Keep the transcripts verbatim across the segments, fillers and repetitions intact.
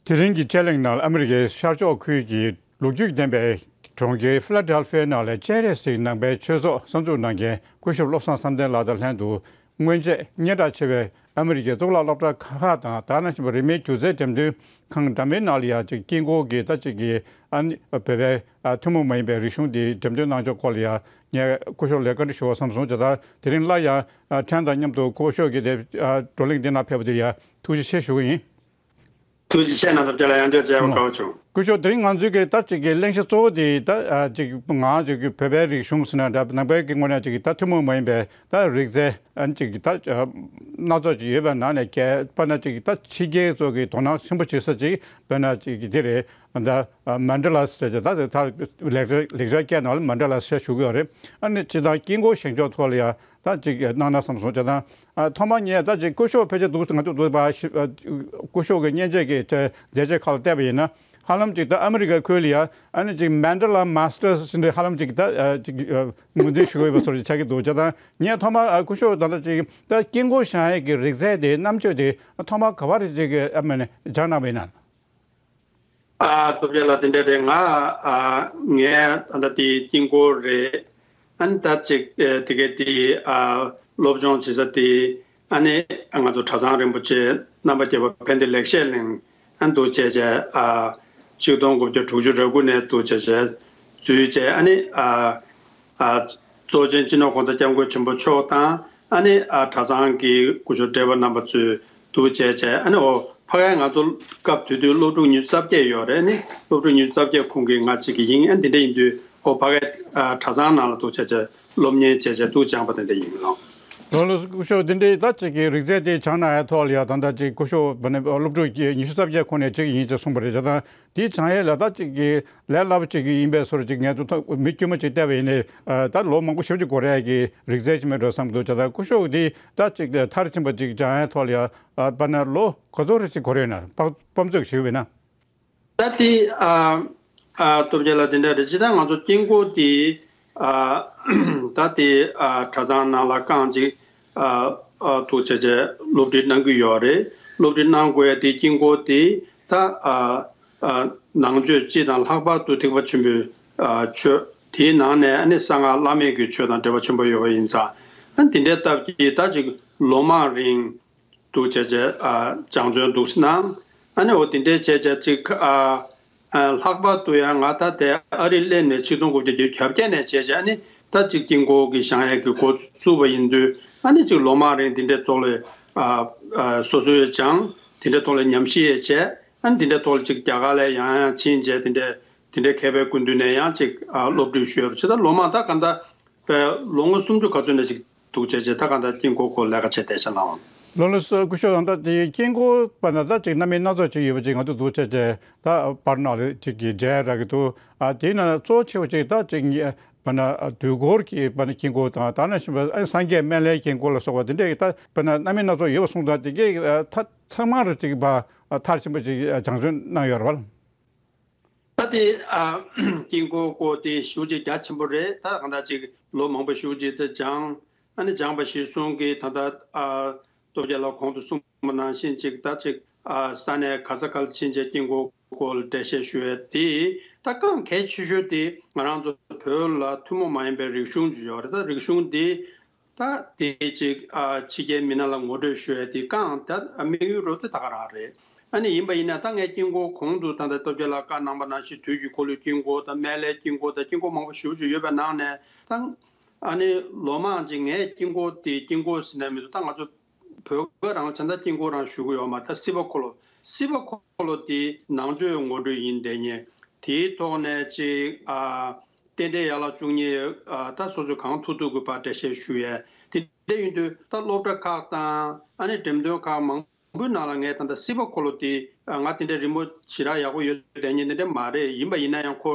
དེ་རིང་གི་དཔྱད་གླེང་ནང་ཨ་མི་རི་ཀའི་ཤར་ཕྱོགས་ཁུལ་གྱི་ལོ་རྒྱུས་ལྡན་པའི་གྲོང་ཁྱེར་ཕི་ལ་ཌེལ་ཕི་ཡ་ནང་ལ་སྤྱན་རས་གཟིགས་ནང་པའི་ཆོས་ཚོགས་གསར་འཛུགས་གནང་མཁན་སྐུ་ཞབས་བློ་བཟང་བསམ་གཏན་ལགས་དང་ལྷན་དུ། སྔོན་ཆད་སྙན་གྲགས་ཆེ་བའི་ཨ་མི་རི་ཀའི་གཙུག་ལག་སློབ་གྲྭ་ཁག་དང་དེ་ནང་བཞིན་པ་རིས་མེད་སྒྱུ་རྩལ་འགྲེམས་སྟོན་ཁང་འདྲ་མིན་ནང་ལ་ཡང་ཅིག་དཀྱིལ་འཁོར་གྱི་ད་ཅིག་གི་ཨ་ནི་བོད་པའི་ཨ་ཐུན་མོང་མ་ཡིན་པའི་རིག་གཞུང་འདི་འགྲེམས་སྟོན་གནང་ཕྱོགས་སྐོར་ལ་ཡང་ངས་སྐུ་ཞབས་ལ་བཀའ་འདྲི་ཞུ་བར་བསམ་སོང་། བྱས་ཙང་དེ་རིང་སླར་ཡང་ཨ་ཕྲན་དང་མཉམ་དུ་སྐུ་ཞབས་ཀྱི་དེ་ཨ་བགྲོ་གླེང་འདི་ནང་ཕེབས་པ་དེར་ཡང་ཐུགས་རྗེ་ཆེ་ཞུ་གི་ཡིན། ཐུགས་རྗེ་ཆེ། ནང་དུ་དེ་ལ་ཡང་བསྐྱར་མཇལ་བར་དགའ་བོ་བྱུང་། སྐུ་ཞབས་དེ་རིང་ང་ཚོའི་གི་ད་ཅིག་གི་གླེང་གཞི་གཙོ་བོ་དེ་ད་ཨ་ཅིག་ང་ཚོའི་གི་བོད་པའི་རིག་གཞུང་ཟེར་ན་འདྲ་ནང་པའི་གི་ངོས་ནས་ཅིག་གི་ད་ཐུན་མོང་མ་ཡིན་པའི་ད་རིག་རྩལ་ཨ་ནི་ཅིག་གི་ད་ཨ་སྣ་ཚོགས་ཅིག་ཡོད་པའི་ནང་ནས་གལ་དཔེར་ན་ཅིག་གི་ད་ཕྱི་རྒྱལ་ཚོ་གི་དོ་སྣང་ཆེན་པོ་བྱེད་ས་ཅིག་དཔེར་ན་ཅིག་གི་དེ་རེད། ད་ཨ་མན་ཌ་ལཱ་ཟེར་ཅིག་ད་ད་ལེགས་སྦྱར་ལེགས་སྦྱར་སྐད་ནང་ལ་མན་ཌ་ལཱ་ཟེར་ཞུ་གི་ཡོད་རེད། ཨ་ནི་སྤྱིར་བཏང་དཀྱིལ་འཁོར་བཞེངས་ཕྱོགས་ཐོག་ལ་ཡང་ད་ཅིག་གནང་ན་བསམ་སོང་། བྱས་ཙང་། ཨ་ཐོག་མར་ངས་ད་ཅིག་སྐུ་ཞབས་ཕལ་ཆེར་འདུག་ང་ཚོ་འདུག་པ་ཞིབ་ཨ་སྐུ་ཞབས་ཀྱི་སྙན་ཆས་ཀྱི་ཅིག་མཛད་རྗེས་ཁག་ལ་བལྟས་པ་ཡིན་ན། ཧ་ལམ་ཅིག་ད་ཨ་མི་རི་ཀའི་ཁུལ་ལ་ཡ་ཨ་ནི་ཅིག་མན་ཌ་ལཱ་མཱ་སི་ཊར་ཟེར་འདྲ་ཧ་ལམ་ཅིག་ད་ཨ་ཅིག་ཨ་ངོས་འཛིན་ཞུ་གི་ཡོད་པ་ཚོར་ཅིག་ཆགས་ཀྱི་འདུག་བྱས་ཙང་ངས་ཐོག་མར་ཨ་སྐུ་ཞབས་ད་ལྟ་ཅིག་ད་དཀྱིལ་འཁོར་བཞེངས་ཡས་ཀྱི་རིག་རྩལ་དེ་རྣམ་དཔྱོད་དེ་ཐོག་མར་ག་བ་རེ་ཅིག་ཨ་མ་ནི་སྦྱངས་གནང་བ་ཡིན་ན། ཨ་སྟོབས་རྒྱལ་ལགས་དེ་འདྲ་རེད། ང་ཨ་ངས་ད་ལྟ་དེ་དཀྱིལ་འཁོར་རེད། ཨ་ནི་ད་ཅིག་ཨེ་དེ་གའི་དེ་ཨ་སློབ་སྦྱོང་བྱེད་ས་དེ་ཨ་ནི་ང་ཚོ་གྲྭ་ཚང་རིན་པོ་ཆེ་རྣམ་པ་རྒྱལ་བ་ཕན་བདེ་ལེགས་བཤད་གླིང་ཨ་འདུག་བྱས་བྱས་ཨ་ཆིག་སྟོང་དགུ་བརྒྱ་དྲུག་ཅུ་རེ་དགུ་ནས་འདུག་བྱས་བྱས་འཛུལ་བྱས་ཨ་ནི་ཨ་ཨ་གཙོ་ཆེན་སྤྱི་ནོར་གོང་ས་སྐྱབས་མགོན་ཆེན་པོ་མཆོག་དང་ཨ་ནི་ཨ་གྲྭ་ཚང་གི་སྐུ་ཞབས་བགྲེས་པ་རྣམ་པ་ཚོས་འདུག་བྱས་བྱས་ཨ་ནི་འོ་ཕ་གིར་ང་ཚོ་སྐབས་དེ་དུས་སློབ་ཕྲུག་ཉི་ཤུ་རྩ་བརྒྱད་ཡོད་རེད། ཨ་ནི་སློབ་ཕྲུག་ཉི་ཤུ་རྩ་བརྒྱད་ཁོངས་ཀྱི་ང་གཅིག་གི་ཡིན། ཨ་འདི་འདྲ་ཡིན་དུས་འོ་ཕ་གིར་ཨ་གྲྭ་ཚང་ནང་ལ་འདུག་བྱས་བྱས་སློབ་གཉེར་བྱས་བྱས་འདུག་སྦྱངས་པ་དེ་འདྲ་ཡིན་ལགས། ལགས་ལགས་སོ། སྐུ་ཞབས་འདི་འདྲའི་ད་ཅིག་གི་རིག་རྩལ་དེ་སྦྱངས་གནང་ཡ་ཐོག་ལ་ཡ་ད་ལྟ་ཅིག་སྐུ་ཞབས་བ་ནི་སློབ་ཕྲུག་ཉི་ཤུ་རྩ་བརྒྱད་ཁོངས་ནས་གཅིག་ཡིན་ཅེས་གསུངས་པ་རེད། བྱས་ཙང་དེའི་སྦྱང་ཡས་ལ་ད་ཅིག་གི་ལས་སླ་པོ་ཅིག་གི་ཡིན་པའི་བཟོ་འདྲ་ཅིག་ངས་ཚོ་ཐོག་མི་དཀྱུས་མ་ཅིག་བལྟས་པ་ཡིན་ནའི་ཨ་ད་ལོ་མང་པོ་ཞེ་པོ་ཅིག་འགོར་ཡས་ཀྱི་རིག་རྩལ་ཅིག་མེད་འགྲོ་བསམ་གྱི་འདུག་བྱས་ཙང་སྐུ་ཞབས་འདི་ད་ཅིག་མཐར་ཕྱིན་པ་ཅིག་སྦྱང་ཡས་ཐོག་ལ་ཡ་ཨ་དཔེར་ན་ལོ་ག་ཚོད་རེ་ཅིག་འགོར་ཡོད་ན་དཔེ་དཔེ་མཚོན་ཞིག་ཡོད་ན། ད་དེ་ཨ་ཨ་སྟོབས་རྒྱལ་ལགས་དེ་འདྲ་རེད། ཇི་ལྟར་ང་ཚོ་དཀྱིལ་འཁོར་དེ་ཨ་ད་དེ་ཨ་གྲྭ་ཚང་ནང་ལ་རྐང་གཅིག་ཨ་ཨ་ཐུག་བྱས་བྱས་སློབ་ཁྲིད་གནང་གི་ཡོད་རེད། སློབ་ཁྲིད་གནང་དགོས་ཡ་དེ་དཀྱིལ་འཁོར་དེ་ད་ཨ་ཨ་ནང་ཆོས་སྤྱི་དང་ལྷག་པར་དུ་ཐེག་པ་ཆེན་པོའི་ཨ་ཆོས་དེའི་ནང་ནས་ཨ་ནི་གསང་སྔགས་བླ་མེད་ཀྱི་ཆོས་དང་འབྲེལ་བ་ཆེན་པོ་ཡོད་པ་ཡིན་ཙང་། ཨ་དེ་འདྲའི་སྟབས་ཀྱིས་ད་ཅིག་ལོ་མང་རིང་འདུག་བྱས་བྱས་ཨ་སྦྱང་བརྩོན་འདུག་སེ་གནང་། ཨ་ནི་འོ་དེ་འདྲའི་བྱས་བྱས་ཅིག་ཨ་ཨ་ལྷག་པར་དུ་ཡང་ང་ད་ལྟའི་ཨ་རི་སླེབས་ནས་ཆིག་སྟོང་དགུ་བརྒྱ་བརྒྱད་ཅུ་གྱ་བརྒྱད་ནས་བྱས་བྱས་ཨ་ནི་ད་ཅིག་དཀྱིལ་འཁོར་གྱི་བཞེངས་ཡས་ཀྱི་འགོ་བཙུགས་པ་ཡིན་དུས་ཨ་ནི་ཅིག་ལོ་མང་རིང་དེ་འདྲའི་ཐོག་ལ་ཨ་ཨ་སོ་སོའི་སྦྱངས། དེ་འདྲའི་ཐོག་ལ་ཉམས་ཞིབ་ཡས་བྱས། ཨ་ནི་དེ་འདྲའི་ཐོག་ལ་ཅིག་རྒྱ་གར་ལ་ཡང་ཡང་ཕྱིན་བྱས་དེ་འདྲའི་དེ་འདྲའི་མཁས་པའི་སྐུ་མདུན་ནས་ཡང་ཅིག་ཨ་སློབ་ཁྲིད་ཞུས་པ་བྱས། ད་ལོ་མང་ད་ག་འདྲ་པའི་ལོ་ངོ་སུམ་ཅུ་ག་ཚོད་ནས་ཅིག་འདུག་བྱས་བྱས་ད་ག་འདྲ་དཀྱིལ་འཁོར་སྐོར་ལས་ཀ་བྱས་བསྡད་བྱས་ལགས། ལགས་ལགས་སོ། སྐུ་ཞབས་ད་ལྟ་དེ་དཀྱིལ་འཁོར་པ་ན་ད་ཅིག་རྣམ་སྨིན་སྣ་ཚོགས་ཅིག་ཡོད་པ་ཅིག་ང་ཚོ་འདུག་བྱས་བྱས་ད་བར་ན་ལ་ཅིག་གི་མཇལ་རག་གི་འདུག་ཨ་དེའི་ནང་གཙོ་ཆེ་བ་ཅིག་ད་ཅིག་ངས་པ་ན་དུས་འཁོར་གྱི་པ་ན་དཀྱིལ་འཁོར་དང་ད་ནང་བཞིན་པ་ཨ་སངས་རྒྱས་སྨན་བླའི་དཀྱིལ་འཁོར་ལ་སོགས་པ་དེ་འདྲའི་ད་པ་ན་རྣམ་སྨིན་སྣ་ཚོགས་ཡོད་པ་གསུངས་དང་དེ་གའི་ད་ཚང་མ་རུ་ཅིག་པ་མཐར་ཕྱིན་པ་ཅིག་སྦྱང་བརྩོན་གནང་ཡོད་རེད་བ། ད་དེ་ཨ་དཀྱིལ་འཁོར་སྐོར་དེ་ཞེ་པོ་ཅིག་རྒྱ་ཆེན་པོ་རེད། ད་གང་ལྟར་ཅིག་ལོ་མང་པོ་ཞེ་པོ་ཅིག་ད་སྦྱངས། ཨ་ནི་སྦྱངས་པ་གཞིར་བཟུང་གིས་ད་ལྟ་ཨ་སྟོབས་རྒྱལ་ལགས་གོང་དུ་གསུངས་པ་ནང་བཞིན་ཅིག་ད་ཅིག་ཨ་ས་གནས་ག་ས་ག་ལ་ཕྱིན་བྱས་དཀྱིལ་འཁོར་སྐོར་ལ་འགྲེལ་བཤད་ཞུ་ཡས་དེ་ད་གང་གལ་ཆེ་ཤོས་དེ་ང་རང་ཚོ་བོད་ལ་ཐུན་མོང་མ་ཡིན་པའི་རིག་གཞུང་ཅིག་ཡོད་རེད། ད་རིག་གཞུང་དེ་ད་དེ་ཅིག་ཨ་ཕྱི་རྒྱལ་མི་སྣ་ལ་ངོ་སྤྲོད་ཞུ་ཡས་དེ་གང་ད་དམིགས་ཡུལ་རོ་དེ་ད་ག་རང་རེད། ཨ་ནི་ཡིན་པ་ཡིན་ན་ད་ངས་དཀྱིལ་འཁོར་གོང་དུ་ད་ལྟ་སྟོབས་རྒྱལ་ལགས་བཀའ་གནང་པ་ནང་བཞིན་དུས་ཀྱི་འཁོར་ལོའི་དཀྱིལ་འཁོར་དང་སྨན་བླའི་དཀྱིལ་འཁོར་དང་དཀྱིལ་འཁོར་མང་པོ་ཞེ་པོ་ཅིག་ཡོད་པའི་ནང་ནས་ད་ཨ་ནི་ལོ་མང་ཅིག་ངས་དཀྱིལ་འཁོར་དེ་དཀྱིལ་འཁོར་ཟེར་ནས་མི་འདུག་ད་ང་ཚོ་བོད་སྐད་རང་ལ་ད་ལྟ་དཀྱིལ་འཁོར་རང་ཞུ་གི་ཡོད་མ་རེད། ད་སྲིད་པ་འཁོར་ལོ། སྲིད་པ་འཁོར་ལོ་དེ་ནང་ཆོས་ངོ་སྤྲོད་ཡིན་བསྡད་མཁན་དེའི་ཐོག་ནས་ཅིག་ཨ་རྟེན་འབྲེལ་ཡན་ལག་བཅུ་གཉིས་ཨ་ད་སོ་སོས་གང་ཐུབ་ཐུབ་ཀྱིས་ཕར་འགྲེལ་བཤད་ཞུ་ཡས་དེ་འདྲ་ཡིན་དུས་ད་སློབ་གྲྭ་ཁག་དང་ཨ་ནི་འགྲེམས་སྟོན་ཁག་མང་པོའི་ནང་ལ་ངས་ད་ལྟ་སྲིད་པ་འཁོར་ལོ་དེ་ཨ་ང་དེ་འདྲ་རི་མོ་ཞེ་དྲག་ཡག་པོ་ཡོད་བསྡད་མཁན་དེ་འདྲ་མ་རེད། ཡིན་པ་ཡིན་ན་ཡང་ཁོ་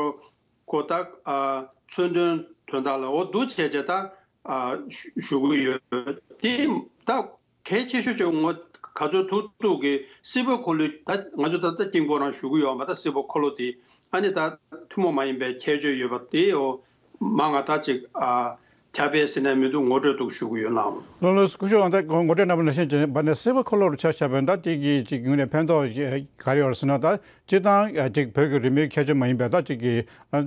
ཁོ་ད་ཨ་མཚོན་དོན་དོན་དག་ལ་འོ་འདུག་བྱས་བྱས་ད་ཨ་ཞུ་ཞུ་གི་ཡོད། དེ་ད་གལ་ཆེ་ཤོས་ཅིག་ངོ་ག་ཚོད་ཐུབ་ཐུབ་ཀྱིས་སྲིད་པ་འཁོར་ལོའི་ད་ང་ཚོ་ད་ལྟ་དཀྱིལ་འཁོར་རང་ཞུ་གི་ཡོད་མ་ད་སྲིད་པ་འཁོར་ལོ་དེ་ཨ་ནི་ད་ཐུན་མོང་མ་ཡིན་པའི་ཁྱད་ཆོས་ཡོད་པ་དེ་འོ་མང་ང་ད་ཅིག་ཨ་ ཁྱབ་པས་ཟེར་ན་མི་འདུག་ངོ་སྤྲོད་འདུག་ཞུ་གི་ཡོད་ལགས། ལགས་ལགས་སོ། སྐུ་ཞབས་ད་ངོ་སྤྲོད་གནང་བ་ནང་བཞིན་བྱས་པ་ནས་སིལ་བར་ཁ་ལར་ཆ་བཞག་པ་ཡིན་ན་ད་དེ་གི་ཅིག་ངོས་ནས་ཕན་ཐོགས་ག་རེ་ཡོད་ཟེར་ན། ད་སྤྱིར་བཏང་ཅིག་བོད་ཀྱི་རིས་མེད་ཁྱད་ཆོས་མ་ཡིན་པའི་ད་ཅིག་གི་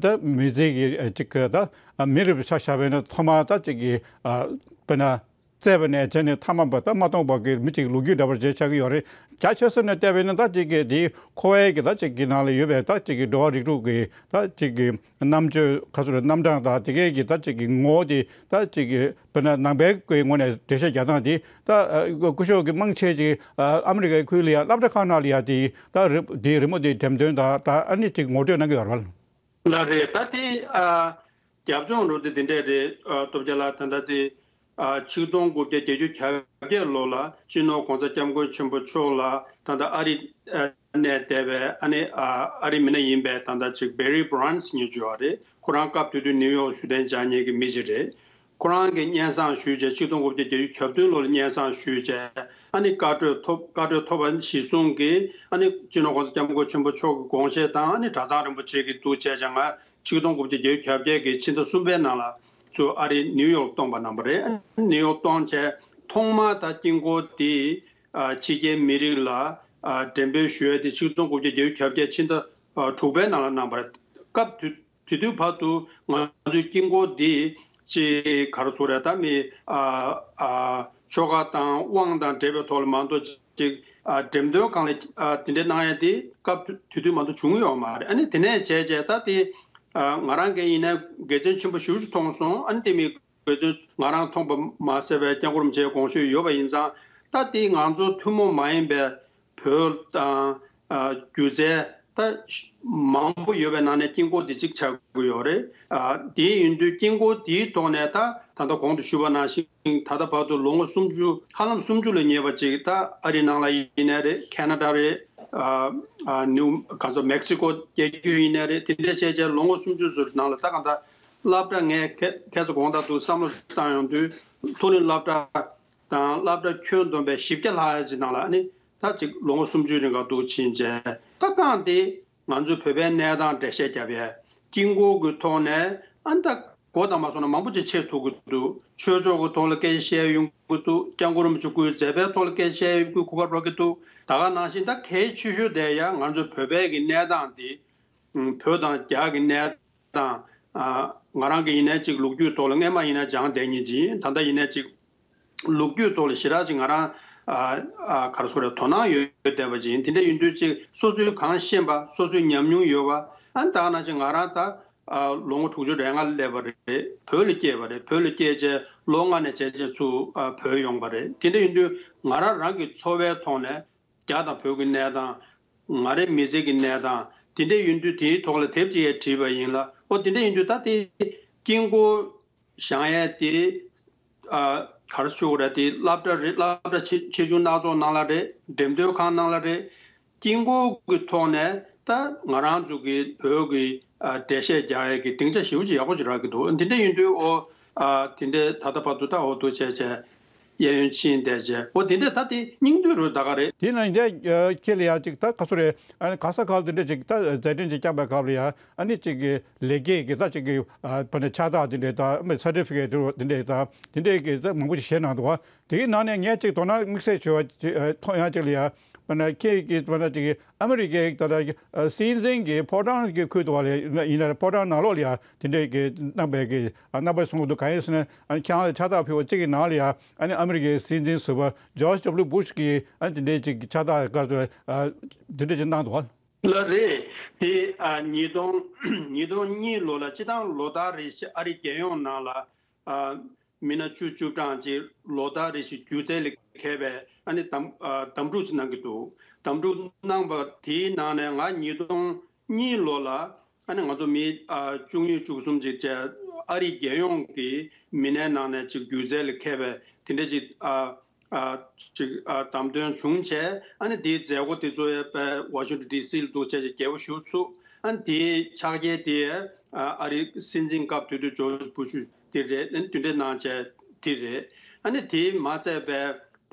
ད་མི་ཚེ་གི་ཅིག་གི་ད་མི་རབས་ཆ་བཞག་པ་ཡིན་ན་ཐོག་མར་ད་ཅིག་གི་དཔེར་ན། བཙས་པ་ནས་བྱས་ནས་ཐ་མལ་པ་དང་མ་སྟོངས་པ་གི་མི་གཅིག་ལོ་རྒྱུས་འདྲ་པོ་ཅིག་ཆགས་ཀྱི་ཡོད་རེད། རྒྱ་ཆེ་ས་ནས་བལྟས་པ་ཡིན་ན་ད་ཅིག་གི་དེའི་ཁོ་བོའི་གི་ད་ཅིག་གི་ནང་ལ་ཡོད་པའི་ད་ཅིག་གི་འགྲོ་བ་རིགས་དྲུག་གི་ད་ཅིག་གི་རྣམ་དཔྱོད་ཁ་སོ་རེ་རྣམ་གྲངས་དང་དེ་གའི་གི་ད་ཅིག་གི་ངོ་བོ་དེ་ད་ཅིག་གི་དཔེར་ན་ནང་པའི་གི་ངོས་ནས་འགྲེལ་བཤད་རྒྱག་སྟངས་དེ་ད་སྐུ་ཞབས་ཀྱི་མང་ཆེ་ཅིག་ཨ་མི་རི་ཀའི་ཁུལ་ལ་ཡ་སློབ་གྲྭ་ཁག་ནང་ལ་ཡ་དེ་ད་རི་དེའི་རི་མོ་དེ་འགྲེམས་སྟོན་དང་ད་ཨ་ནི་ཅིག་ངོ་སྤྲོད་གནང་གི་ཡོད་རེད་བ། ལགས་རེད། ད་དེ་ཨ་རྒྱབ་ལྗོངས་འགྲོ་དེ་དེ་འདྲས་རེད། ཨ་སྟོབས་རྒྱལ་ལགས། ད་ལྟ་དེ་ཨ་ཆིག་སྟོང་དགུ་བརྒྱ་བརྒྱད་ཅུ་གྱ་བརྒྱད་ལོ་ལ་སྤྱི་ནོར་༸གོང་ས་༸སྐྱབས་མགོན་ཆེན་པོ་མཆོག་ལ་ད་ལྟ་ཨ་རི་ཨ་ནས་བསྡད་པའི་ཨ་ནི་ཨ་ཨ་རི་མི་སྣ་ཡིན་པའི་ད་ལྟ་ཅིག་བེ་རི་བྷི་རན་སི་ཉེ་ཇུ་བ་རེད། ཁོ་རང་སྐབས་དེ་དུས་ནིའུ་ཡོག་བཞུགས་གདན་འཇགས་མཁན་གྱི་མི་ཅིག་རེད། ཁོ་རང་གིས་སྙན་སེང་ཞུས་བྱས་ཆིག་སྟོང་དགུ་བརྒྱ་བརྒྱད་ཅུ་གྱ་བདུན་ལོ་ལ་སྙན་སེང་ཞུས་བྱས་ཨ་ནི་བཀའ་གྲོས་ཐོབ། བཀའ་གྲོས་ཐོབ་པ་གཞིར་བཟུང་གིས་ཨ་ནི་སྤྱི་ནོར་༸གོང་ས་༸སྐྱབས་མགོན་ཆེན་པོ་མཆོག་གི་དགོངས་བཞེད་དང་ཨ་ནི་གྲྭ་ཚང་རིན་པོ་ཆེ་གི་འདུག་བྱས་བྱས་ང་ཆིག་སྟོང་དགུ་བརྒྱ་བརྒྱད་ཅུ་གྱ་བརྒྱད་ཀྱི་ཕྱི་ཟླ་གསུམ་པའི་ནང་ལ་ཚུར་ཨ་རི་ནིའུ་ཡོག་གཏོང་པ་གནང་པ་རེད། ཨ་ནི་ནིའུ་ཡོག་གཏོང་བྱས་ཐོག་མར་ད་དཀྱིལ་འཁོར་འདི་ཨ་ཕྱི་རྒྱལ་མི་རིགས་ལ་ཨ་འགྲེམས་སྤེལ་ཞུ་ཡས་དེ་ཆིག་སྟོང་དགུ་བརྒྱ་བརྒྱད་ཅུ་གྱ་བརྒྱད་ཕྱི་ཟླ་ཨ་དྲུག་པའི་ནང་ལ་གནང་པ་རེད། སྐབས་དེ་དེ་དུས་བར་དུ་ང་ཚོའི་དཀྱིལ་འཁོར་འདི་ཅིག་ག་རེ་ཟེར་རེད། ད་མི་ཨ་ཨ་ཆོ་ག་དང་དབང་དང་འབྲེལ་བའི་ཐོག་ལ་མ་གཏོགས་ཅིག་ཨ་འགྲེམས་སྟོན་སྒང་ལ་ཨ་དེ་འདྲའི་གནང་ཡ་དེ་སྐབས་དེ་དུས་མ་གཏོགས་བྱུང་ཡོད་མ་རེད། ཨ་ནི་དེ་ནས་བྱས་བྱས་ད་དེ་ཨ་ང་རང་གིས་ཡིན་ན་དགེ་མཚན་ཆེན་པོ་ཞེ་པོ་ཅིག་མཐོང་སོང་། ཨ་ནི་དེ་མི་དགེ་མཚན་ང་རང་མཐོང་པ་མ་ཟད་པའི་སྐྱབས་མགོན་རིན་པོ་ཆེའི་དགོངས་ཞུ་ཡོད་པ་ཡིན་ཙང་། ད་དེ་ང་ཚོ་ཐུན་མོང་མ་ཡིན་པའི་བོད་དང་ཨ་སྒྱུ་རྩལ་ད་མང་པོ་ཡོད་པའི་ནང་ནས་དཀྱིལ་འཁོར་འདི་གཅིག་ཆགས་ཀྱི་ཡོད་རེད། ཨ་དེ་ཡིན་དུས་དཀྱིལ་འཁོར་འདིའི་ཐོག་ནས་ད་ད་ལྟ་གོང་དུ་ཞུས་པ་ནང་བཞིན་ད་ལྟ་བར་དུ་ལོ་ངོ་སུམ་ཅུ་ཧ་ལམ་སུམ་ཅུ་ལ་ཉེ་བ་ཅིག་ད་ཨ་རི་ནང་ལ་ཡིན་ནའི་རེད། ཁེ་ན་ཌ་རེད། ཨ་ཨ་ནིའུ་ག་ཚོད་མེག་སི་ཀོ་རྒྱལ་རྒྱུད་ཡིན་ནའི་རེད། དེ་འདྲ་བྱས་བྱས་ལོ་ངོ་སུམ་ཅུ་ཙམ་ནང་ལ་ད་གང་ལྟར་སློབ་གྲྭ་ངས་ཁ་ཁ་ཚ་དགོངས་དག་འདུག་བསམ་བློ་བཏང་ཡོང་དུས་མཐོ་རིམ་སློབ་གྲྭ་དང་སློབ་གྲྭ་ཁྱོན་བསྡོམས་པའི་བཞི་བརྒྱ་ལྷག་ཡ་ཅིག་ནང་ལ་ཨ་ནི་ད་ཅིག་ལོ་ངོ་སུམ་ཅུའི་རིང་ག་འདུག་ཕྱིན་བྱས་ད་གང་དེ་ང་ཚོའི་བོད་པའི་གནས་སྟངས་འགྲེལ་བཤད་རྒྱབ་ཡས་དཀྱིལ་འཁོར་གྱི་ཐོག་ནས་ཨ་ནི་ད་མགོ་དང་མ་སོང་ན་མང་པོ་ཅིག་ཕྱེ་ཐུབ་ཀྱི་འདུག་ཆོས་ཕྱོགས་ཀྱི་ཐོག་ལ་སྐད་ཆ་བཤད་ཡོང་གི་འདུག་སྐྱབས་མགོན་རིན་པོ་ཆེ་སྐུའི་མཛད་པའི་ཐོག་ལ་སྐད་ཆ་བཤད་ཡོང་གི་གོ་སྐབས་རག་གི་འདུག་ད་ག་ནང་བཞིན་ད་གལ་ཆེ་ཤོས་དེ་ཡང་ང་ཚོའི་བོད་པའི་གི་གནས་སྟངས་དེ་བོད་དང་རྒྱ་གི་གནས་དང་། ང་རང་གི་ཡིན་ནའི་ཅིག་ལོ་རྒྱུས་ཐོག་ལ་སྔས་མ་ཡིན་ན་སྦྱངས་བསྡད་མཁན་ཅིག་ཡིན། ད་ལྟ་ཡིན་ནའི་ཅིག་ལོ་རྒྱུས་ཐོག་ལ་ཞེ་དྲག་ཅིག་ང་རང་ག་རེ་ཟེར་རེད། དོ་སྣང་ཡོད་བསྡད་པ་ཅིག་ཡིན། དེ་འདྲ་ཡིན་དུས་ཅིག་སོ་སོའི་གང་ཤེས་པ་སོ་སོའི་ཉམས་མྱོང་ཡོད་པ། ཨ་ནི་ད་ག་ནང་བཞིན་ང་རང་ད་ལོ་ངོ་དྲུག་ཅུ་རེ་ལྔ་སླེབས་པ་རེད། བོད་ལ་སྐྱེས་པ་རེད། བོད་ལ་སྐྱེས་བྱས་ལོ་ལྔ་ནས་བྱས་བྱས་ཚུར་བོད་ཡོང་པ་རེད། དེ་འདྲ་ཡིན་དུས་ང་རང་རང་གི་འཚོ་བའི་ཐོག་ནས། རྒྱ་དང་བོད་ཀྱི་གནས་སྟངས། ང་རའི་མི་ཚེ་གི་གནས་སྟངས། དེ་འདྲ་ཡིན་དུས་དེའི་ཐོག་ལ་དེབ་ཅིག་ཡང་བྲིས་པ་ཡིན་ལ། ཨོ་དེ་འདྲ་ཡིན་དུས་ད་དེ་དཀྱིལ་འཁོར་བཞེངས་ཡས་དེ་ཨ་ག་རེ་ཞུ་དགོས་རེད། དེ་སློབ་གྲྭ་རེད། སློབ་གྲྭ་ཆེ་ཆེ་ཆུང་སྣ་ཚོགས་ནང་ལ་རེད། འགྲེམས་སྟོན་ཁང་ནང་ལ་རེད། དཀྱིལ་འཁོར་གྱི་ཐོག་ནས་ད་ང་རང་ཚོ་གི་བོད་ཀྱི་ཨ་འགྲེལ་བཤད་རྒྱག་ཡས་ཀྱི་སྡིངས་ཆ་ཞེ་པོ་ཅིག་ཡག་པོ་ཅིག་རག་གི་འདུག་དེ་འདྲ་ཡིན་དུས་ཨོ་ཨ་དེ་འདྲའི་ད་ལྟ་བར་དུ་ད་ཨོ་འདུག་བྱས་བྱས། གཡས་གཡོན་ཕྱིན་བསྡད་བྱས། འོ་དེ་འདྲས་ད་དེ་སྙིང་བསྡུས་རུ་ད་ག་རེད། དེ་ན་འདི་ཁྱེད་ལ་ཡ་ཅིག་ད་ག་ཚོད་རེད། ཨ་ནི་ག་ས་ག་ལ་དེ་འདྲས་ཅིག་ད་མཛད་འཕྲིན་ཅིག་བསྐྱངས་པའི་སྐབས་ལ་ཡ་ཨ་ནི་ཅིག་གི་ལེགས་སྐྱེས་ཀྱི་ད་ཅིག་གི་ཨ་ཕ་ནས་ཕྱག་རྟགས་དེ་འདྲས་ད་མི་སར་ཊི་ཕི་ཀེ་ཊི་དེ་འདྲས་ད་དེ་འདྲས་ཀྱི་ད་མང་པོ་ཅིག་བཞེས་གནང་འདུག་བ། དེའི་ནང་ནས་ངས་ཅིག་དོ་སྣང་དམིགས་བསལ་བྱས་པ་ཅིག་ཨ་མཐོང་ཡ་ཅིག་ལ་ཡ། དཔེར་ན་ཁྱེད་ཀྱིས་དཔེར་ན་ཅིག་ཨ་མི་རི་ཀའི་ད་ལྟ་སྲིད་འཛིན་གྱི་ཕོ་བྲང་གི་ཁུལ་དུ་བ་ལ་ཡིན་ན་ཕོ་བྲང་ནང་ལོགས་ལ་ཡང་དེ་འདྲའི་གི་གནང་པའི་གི་རྣམ་པ་གསུང་གི་འདུག་གང་ཡིན་ཟེར་ན་ཨ་ནི་ཁྱེད་རང་ལ་ཕྱག་རྟགས་ཕུལ་བ་གཅིག་གི་ནང་ལ་ཡང་ཨ་ནི་ཨ་མི་རི་ཀའི་སྲིད་འཛིན་ཟུར་པ་ཇོརྗ་ཌབ་ལུ་བྷུ་ཤ་གིས་ཨ་ནི་དེ་འདྲའི་ཅིག་ཕྱག་རྟགས་སྐབས་དུ་དེ་འདྲའི་ཅིག་གནང་འདུག་བ། ལགས་རེད། དེ་ཨ་ཉིས་སྟོང་ཉིས་སྟོང་གཉིས་ལོ་ལ་སྤྱི་བཏང་ལོ་ལྟར་རེ་བཞིན་ཨ་རི་རྒྱལ་ཡོངས་ནང་ལ་ཨ། མི་སྣ་བཅུ་བཅུ་གྲངས་ཅིག་ལོ་ལྟར་རེ་བཞིན་སྒྱུ་རྩལ་ལ་མཁས་པའི་ཨ་ནི་གདམ་ཨ་གདམ་སྒྲུག་ཅིག་གནང་གི་འདུག་གདམ་སྒྲུག་གནང་པ་དེའི་ནང་ནས་ང་ཉིས་སྟོང་གཉིས་ལོ་ལ་ཨ་ནི་ང་ཚོ་མི་ཨ་བཅུ་གཉིས་བཅུ་གསུམ་ཅིག་བཅས་ཨ་རིའི་རྒྱལ་ཡོངས་ཀྱི་མི་སྣའི་ནང་ནས་ཅིག་སྒྱུ་རྩལ་ལ་མཁས་པའི་དེ་འདྲ་ཅིག་ཨ་ཨ་ཅིག་ཨ་བདམས་ཐོན་བྱུང་བྱས། ཨ་ནི་དེའི་མཛད་སྒོ་དེ་ཚོ་ཡང་པའི་ཝ་ཤིང་ཊོན་ཌི་སི་ལ་འདུག་བྱས་བྱས་རྒྱལ་པོ་ཞུ་ཚུགས། ཨ་ནི་དེའི་ཕྱག་རྒྱའི་དེ་ཨ་ཨ་རིའི་སྲིད་འཛིན་སྐབས་དེ་དུས་ཇོརྗ་བྷུ་ཤ་དེ་རེད། ཨ་ནི་དེ་འདྲའི་གནང་བྱས་དེ་རེད། ཨ་ནི་དེ་མ་ཚད་པའི་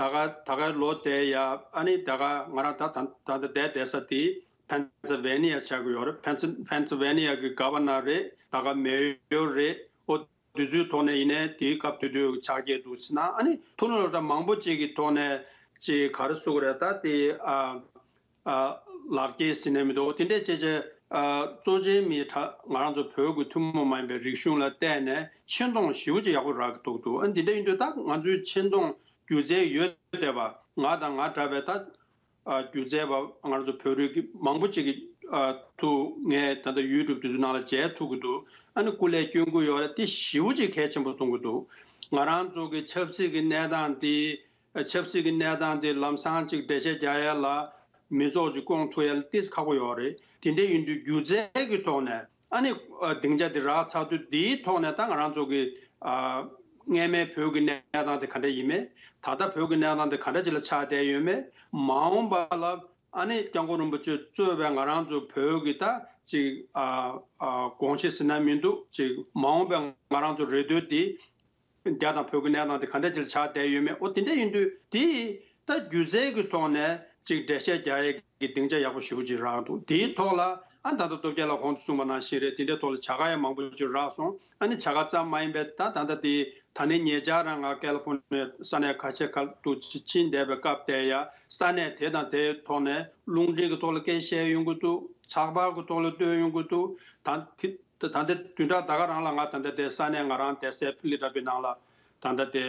ད་ག་ད་གའི་ལོ་དེ་ཡ་ཨ་ནི་ད་ག་ང་རང་ད་ད་ད་ལྟ་བསྡད་བསྡད་ས་དེ་ཕེན་སིལ་ཝེ་ནི་ཡ་ཆགས་ཀྱི་ཡོད་རེད། ཕེན་སིལ་ཕེན་སིལ་ཝེ་ནི་ཡ་གི་གྷ་བྷ་ནར་རེད། ད་ག་མེ་ཡོར་རེད། ཨོ་ དུས་ཚོད་ཐོག་ནས་ཡིན་ནའི་དེའི་སྐབས་དུས་དུས་ཆགས་ཀྱི་འདུག་ཟེར་ན། ཨ་ནི་ཐུགས་ལ་ད་མང་པོ་ཅིག་གི་ཐོག་ནས་ཅིག་ག་རེ་ཟེར་དགོས་རེད། ད་དེ་ཨ་ཨ་ལག་འཁྱེར་ཟེར་ནས་མི་འདུག་དེ་འདྲས་བྱས་བྱས་ཨ་གཙོ་ཆེན་མི་ད་ང་རང་ཚོ་བོད་ཀྱི་ཐུན་མོང་མ་ཡིན་པའི་རིག་གཞུང་ལ་བལྟས་ནས་ཆེ་མཐོང་ཞེ་པོ་ཅིག་ཡག་པོ་རག་གི་འདུག་འདུག་ཨ་ནི་དེ་འདྲ་ཡིན་དུས་ད་ང་ཚོའི་ཆེ་མཐོང་སྒྱུ་རྩལ་ཡོད་བསྡད་པ། ང་དང་ང་འདྲ་བའི་ད་ཨ་སྒྱུ་རྩལ་པ་ང་རང་ཚོ་བོད་རིགས་ཀྱི་མང་པོ་ཅིག་གིས་ཨ་ཐུགས་ངས་ད་ལྟ་ཡུ་ཊུབ་དེ་ཚོའི་ནང་ལ་མཇལ་ཐུབ་ཀྱི་འདུག་ཨ་ནི་སྐུ་ལས་སྐྱོན་གྱི་ཡོད་རེད། དེ་ཞེ་པོ་ཅིག་གལ་ཆེན་པོ་མཐོང་གི་འདུག་ང་རང་ཚོ་གི་ཆབ་སྲིད་ཀྱི་གནས་སྟངས་དེ་ཆབ་སྲིད་ཀྱི་གནས་སྟངས་དེ་ལམ་སང་ཅིག་འགྲེལ་བཤད་རྒྱག་ཡ་ལ་མི་ཚོགས་ཅིག་བསྐོང་ཐུབ་ཡ་ལ་ཏིས་ཁག་པོ་ཡོད་རེད། དེ་འདྲ་ཡིན་དུས་སྒྱུ་རྩལ་གྱི་ཐོག་ནས་ཨ་ནི་ཨ་སྡིངས་ཆ་དེ་རག་ཚར་དུས་དེའི་ཐོག་ནས་ད་ང་རང་ཚོ་གི་ཨ་སྔས་མའི་བོད་ཀྱི་གནས་སྟངས་དེ་ག་འདྲ་ཡིན་མེད། ད་ལྟ་བོད་ཀྱི་གནས་སྟངས་དེ་ག་འདྲ་ཅིག་ལ་ཆགས་བསྡད་ཡོད་མེད། མ་འོངས་པ་ལ་ཨ་ནི་སྐྱབས་མགོན་རིན་པོ་ཆེ་གཙོས་པའི་ང་རང་ཚོ་བོད་ཀྱི་ད་ཅིག་ཨ་ཨ་དགོངས་གཞི་ཟེར་ན་མི་འདུག་ཅིག་མ་འོངས་པའི་ང་རང་ཚོ་རེ་ལྟོས་དེ་རྒྱ་དང་བོད་ཀྱི་གནས་སྟངས་དེ་ག་འདྲ་ཅིག་ལ་ཆགས་བསྡད་ཡོད་མེད། ཨོ་དེ་འདྲ་ཡིན་དུས་དེ་ད་སྒྱུ་རྩལ་གྱི་ཐོག་ནས་ཅིག་འགྲེལ་བཤད་རྒྱག་ཡས་ཀྱི་སྡིངས་ཆ་ཡག་པོ་ཞེ་པོ་ཅིག་རག་འདུག་དེའི་ཐོག་ལ་ཨ་ད་ལྟ་སྟོབས་རྒྱལ་ལགས་གོང་དུ་གསུངས་པ་ནང་བཞིན་རེད། དེ་འདྲའི་ཐོག་ལ་བྱ་དགའ་ཡང་མང་པོ་ཅིག་རག་སོང་། ཨ་ནི་བྱ་དགའ་ཙམ་མ་ཡིན་པའི་ད་ད་ལྟ་དེ་ད་ནི་ཉེ་ཆར་རང་ང་ཀལ་ལི་ཧྥོ་ནི་ཡ་ས་གནས་ཁ་ཤས་ཁ་ཐུག་ཕྱིན་བསྡད་པའི་སྐབས་དེ་ཡ་ས་གནས་དེ་དང་དེའི་ཐོག་ནས་རླུང་འཕྲིན་གྱི་ཐོག་ལ་སྐད་བཤད་ཡོང་གི་འདུག་ཚགས་པར་གྱི་ཐོག་ལ་བཏོན་ཡོང་གི་འདུག་ད་དེ་ད་ལྟ་བདུན་ཕྲག་ད་ག་རང་ལ་ང་ད་ལྟ་དེ་ས་གནས་ང་རང་བསྡད་སའི་ཕི་ལི་ཌེལ་ཕི་ཡ་ནང་ལ་ད་ལྟ་དེ་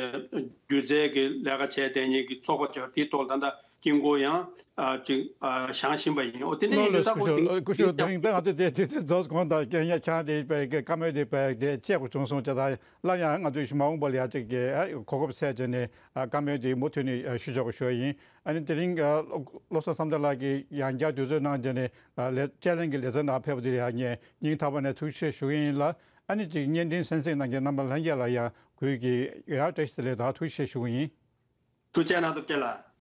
སྒྱུ་རྩལ་གྱི་ལས་ཀ་བྱས་བསྡད་མཁན་གྱི་ཚོགས་པ་ཅིག་དེའི་ཐོག་ལ་ད་ལྟ་དཀྱིལ་འཁོར་ཡང་ཨ་ཅིག་ཨ་བཞེངས་བཞིན་པ་ཡིན། འོ་དེ་ནས་ལགས་ཡིན་ལགས། དུས་ད་སྐུ་གོ་ཞབས་དེ་སྐུ་གཞོགས་དེ་རིང་ད་ང་ཚོ་དེ་དུས་ཚོད་རྫོགས་གོང་དང་རྐྱེན་ཡ་ཆང་དེ་བཀའ་མོལ་དེ་བས་དེ་བཅད་དགོས་བྱུང་སོང་ཅེས་དང་། སླར་ཡང་ང་ཚོས་མ་འོངས་པ་ལ་ཡ་ཅིག་གི་ཨ་གོ་སྐབས་འཚོལ་བྱས་ནས་ཨ་བཀའ་མོལ་དེ་མུ་མཐུད་ནས་ཨ་ཞུ་ཆོག་པ་ཞུ་ཡིན། ཨ་ནི་དེ་རིང་ཨ་བློ་བཟང་བསམ་གྲུབ་ལགས་ཀྱིས་ཡང་བསྐྱར་དུས་ཚོད་གནང་བྱས་ནས་ཨ་ལས་དཔྱད་གླེང་གི་ལེ་ཚན་ནང་ཕེབས་པ་དེ་ལ་ཡང་ངས་སྙིང་ཐག་པ་ནས་ཐུགས་རྗེ་ཆེ་ཞུ་གི་ཡིན་ལ། ཨ་ནི་ཅིག་བརྙན་འཕྲིན་གསན་གཟིགས་གནང་མཁན་རྣམ་པ་ལྷན་རྒྱས་ལ་ཡང་གུས་ཀྱིས་ཡང་བཀྲ་ཤིས་བདེ་ལེགས་དང་ཐུགས་རྗེ་ཆེ་ཞུ་གི་ཡིན། ཐུགས་རྗེ་གནང་། སྟོབས་རྒྱལ་ལགས།